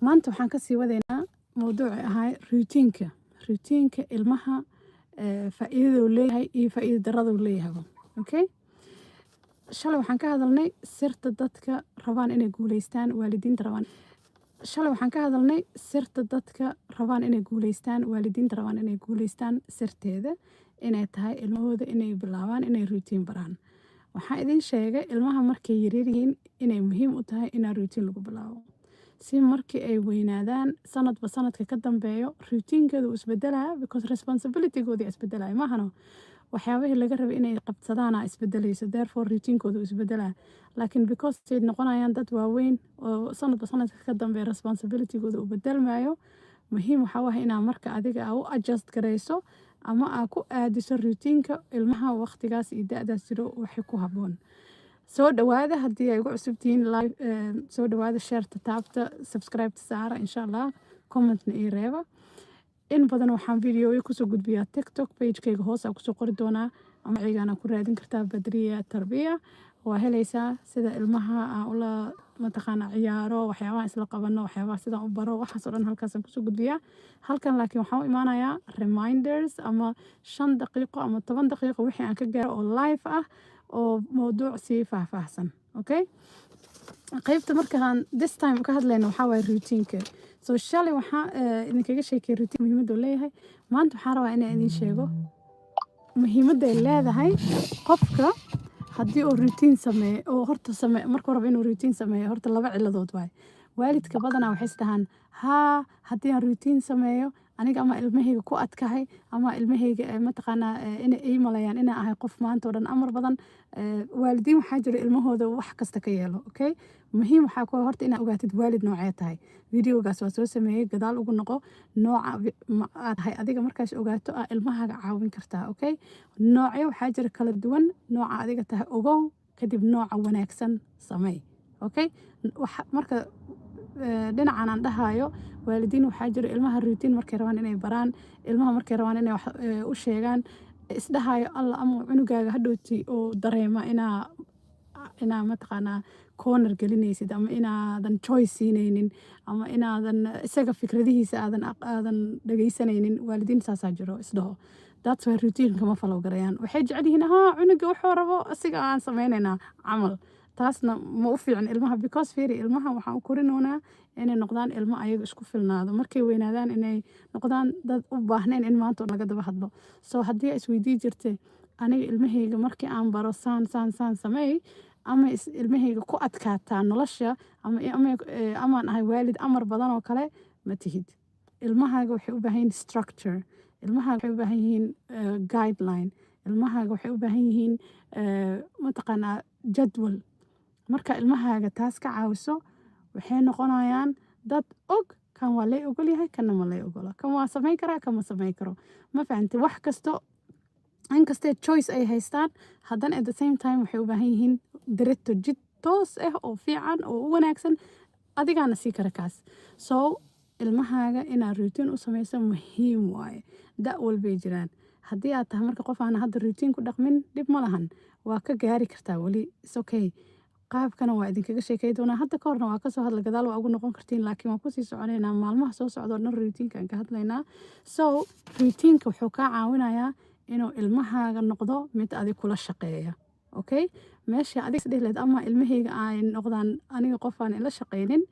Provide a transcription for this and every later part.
Maanta waxaan kasii wadaynaa mowduuci ahaa routineka, routineka ilmaha, faa'iidada uu leeyahay iyo faa'iida darrada uu leeyahayba. Okay, shalay waxaan ka hadalnay sirta dadka rabaan inay guuleystaan, waalidiinta rabaan. Shalay waxaan ka hadalnay sirta dadka rabaan inay guuleystaan, waalidiinta rabaan inay guuleystaan, sirteeda inay tahay ilmahooda inay bilaabaan inay routine baraan. Waxaan idin sheegay ilmaha markay yaryar yihiin inay muhiim u tahay inaa routine lagu bilaabo, si markii ay weynaadaan, sanadba sanadka ka dambeeyo, routinekeedu uu isbedelaya, because responsibilitygoodii isbedelaya maahano, waxyaabihii laga rabay inay qabsadaana isbedelayso, therefore routinekooda uu isbedelaya. Laakiin because ay noqonayaan dad waaweyn oo sanadba sanadka ka dambeeya responsibilitygooda uu bedelmayo, muhiim waxaa u ah inaa marka adiga aa u adjust garayso ama aa ku aadiso routineka ilmaha waqtigaas iyo da-daas jiro waxay ku habboon. Soo dhawaada haddii ay ugu cusub tihiin live, soo dhawaada, shareta taabta, subscribe saara, insha Allah commentna ii reeba. In badan waxaan videoyo kusoo gudbiyaa TikTok pagekayga, hoos aa kusoo qori doonaa ama cigaana ku raadin kartaa, Badriya Tarbiya, waa helaysaa. Sida ilmaha aan ula mataqaana ciyaaro, waxyaabaha isla qabano, waxyaabaha sidaan u baro, waxaas oo dhan halkaasaan kusoo gudbiyaa halkan. Laakiin waxaan u imaanayaa reminders ama 5 daqiiqo ama 10 daqiiqo wixii aan ka gaaro oo live ah oo mowduuc sii faahfaahsan. Okay, qaybta markaan this time ka hadlayno waxaa waaye routineka. So shalay waxaa idinkaga sheekay routine muhiimadda uu leeyahay. Maanta waxaan rabaa inaan idin sheego muhiimadda ay leedahay qofka haddii uu routine sameeyo, oo horta same markuu rabo inuu routine sameeyo. Horta laba ciladood waaye. Waalidka badanaa waxay isdhahaan, haa, haddii aan routine sameeyo aniga ama ilmahayga ku adkahay ama ilmahayga mataqaanaa inay ii maleeyaan inaan ahay qof maanta oo dhan amar badan. Waalidiin waxaa jira ilmahooda wax kasta ka yeelo. Okay, muhiim waxaa ku horta inaad ogaatid waalid noocee tahay. Videogaas waa soo sameeyey, gadaal ugu noqo. Nooca aad tahay adiga markaas ogaato, aa ilmahaaga caawin kartaa. Okay, noocyo waxaa jira kala duwan. Nooca adiga tahay ogow, kadib nooca wanaagsan sameey. Okay, marka dhinacan aan dhahayo, waalidiin waxaa jira ilmaha routine markay rabaan inay baraan, ilmaha markay rabaan inay wax u sheegaan, isdhahayo, "Alla, ama cunugaaga hadhowti oo dareema inaa mataqaanaa corner gelinaysid ama inaadan choice siinaynin ama inaadan isaga fikradihiisa aadan dhegeysanaynin." Waalidiin saasaa jiro isdhaho. That's why routine kama follow garayaan. Waxay jecel yihiin, haa, cunuga wuxuu rabo asiga aan sameynaynaa camal. Taasna ma u fiicin ilmaha, because fiiri, ilmaha waxaan u korinoonaa inay noqdaan ilmo ayaga isku filnaado, markay weynaadaan inay noqdaan dad u baahnayn in maanta laga daba hadlo. So haddii isweydii jirtay, "Aniga ilmahayga markii aan baro saan saan saan sameey, ama ilmahayga ku adkaataa nolosha ama amaan ahay waalid amar badan oo kale?" Ma tihid. Ilmahaaga waxay u baahan yihiin structure, ilmahaaga waxay u baahan yihiin guideline, ilmahaaga waxay u baahan yihiin mataqaanaa jadwal. Marka ilmahaaga taas ka caawiso, waxay noqonayaan dad og kan waa lay ogol yahay, kanna ma lay ogola, kan waa samayn karaa, kan ma samayn karo. Ma fahantay? Wax kasto inkastee choice ay haystaan, haddana at the same time waxay u baahan yihiin diretto, jid toos ah oo fiican oo u wanaagsan. Adigaana sii kara kaas. So ilmahaaga inaad routine u sameyso muhiim waaye, da' walbay jiraan. Haddii aad tahay marka qof aan hadda routine ku dhaqmin, dhib ma lahan, waa ka gaari kartaa weli, is okay. Qaabkana waa idinkaga sheekey doonaa. Hadda ka horna waa kasoo hadla, gadaal waa ugu noqon kartiin, laakiin waan kusii soconaynaa maalmaha soo socda oo dhan routinekaan ka hadlaynaa. So routineka wuxuu kaa caawinayaa inuu ilmahaaga noqdo mid adig kula shaqeeya. Okay, meesha adig isdhihi lahayd ama ilmahayga ay noqdaan aniga qof aan ila shaqeynin,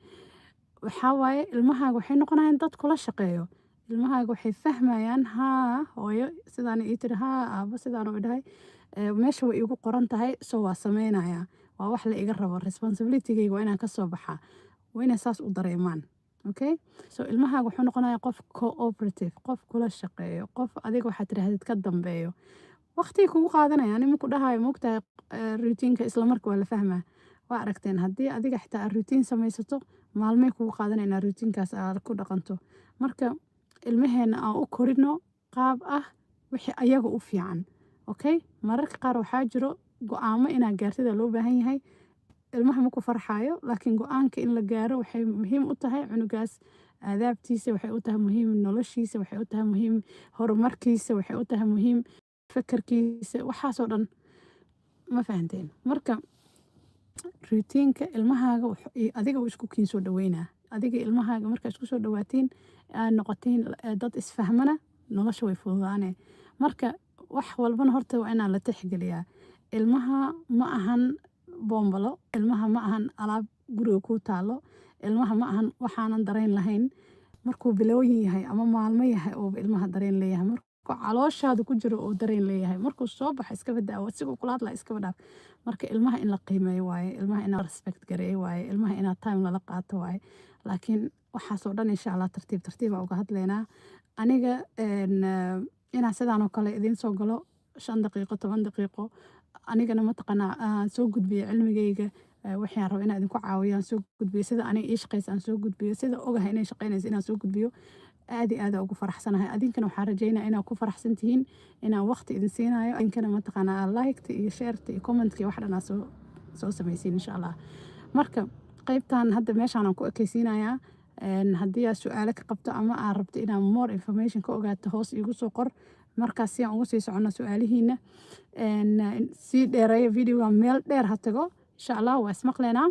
waxaa waaye ilmahaaga waxay noqonayaan dad kula shaqeeyo. Ilmahaaga waxay fahmayaan, "Haa, hooyo sidaan ii tiri, haa, aabo sidaan u dhahay, meesha way iigu qoran tahay, so waa sameynayaa, waa wax la iga rabo, responsibilitygayga waa inaan kasoo baxaa." Waa inay saas u dareemaan. Okay, so ilmahaaga wuxuu noqonayaa qof cooperative, qof kula shaqeeyo, qof adiga waxaad tirahdid ka dambeeyo. Waqtiga kugu qaadanaya, ani maku dhahayo, moogtahay, routineka isla marka waa la fahmaa. Waa aragteen, haddii adiga xitaa aad routine samaysato, maalmay kugu qaadanaya inaad routinekaas aad ku dhaqanto. Marka ilmaheena aan u korino qaab ah wixii ayaga u fiican. Okay, mararka qaar waxaa jiro go-aamo inaad gaartida loo baahan yahay. Ilmaha ma ku farxaayo, laakiin go-aanka in la gaaro waxay muhiim u tahay cunugaas aadaabtiisa, waxay u tahay muhiim noloshiisa, waxay u tahay muhiim horumarkiisa, waxay u tahay muhiim fekerkiisa, waxaasoo dhan. Ma fahanteen? Marka routineka ilmahaaga iyo adiga uu isku kiin soo dhaweynaa. Adiga ilmahaaga markaa isku soo dhawaatiin, aad noqotiin dad isfahmana, nolosha way fududaane. Marka wax walbana horta waa inaan la tixgeliyaa. Ilmaha ma ahan boombalo, ilmaha ma ahan alaab guriga kuu taalo, ilmaha ma ahan waxaanan dareen lahayn. Markuu bilooyin yahay ama maalmo yahay oo ilmaha dareen leeyahay, markuu calooshaada ku jiro oo dareen leeyahay, markuu soo baxo iskaba daawo, isigoo kula hadlaya iskaba dhaaf. Marka ilmaha in la qiimeeyo waaye, ilmaha in la respect gareeyo waaye, ilmaha inaad time lala qaato waaye. Laakiin waxaasoo dhan, insha Allah, tartiib tartiib aa uga hadlaynaa. Aniga inaan sidaan oo kale idiin soo galo 5 daqiiqo, 10 daqiiqo, anigana mataqaanaa aan soo gudbiyo cilmigayga, wixii aan rabo inaan idinku caawiyo aan soo gudbiyo, sida aniga ii shaqeysa aan soo gudbiyo, sida ogahay inay shaqeynayso inaan soo gudbiyo. Aad iyo aad ugu faraxsanahay. Adinkana waxaan rajeynaya inaad ku faraxsan tihiin inaan waqti idin siinayo. Adinkana mataqaanaa liketa iyo shareta iyo commentka iyo wax dhan aad soo samaysiin, insha Allah. Marka qaybtan hadda meeshaan aan ku ekeysiinayaa. Haddii aad su-aalo ka qabto ama aad rabto inaad more information ka ogaato, hoos iigu soo qor. Markaas si aan ugu sii soconno su-aalihiina, sii dheereeya videoga, meel dheer ha tago, insha Allah. Waa ismaqleynaa.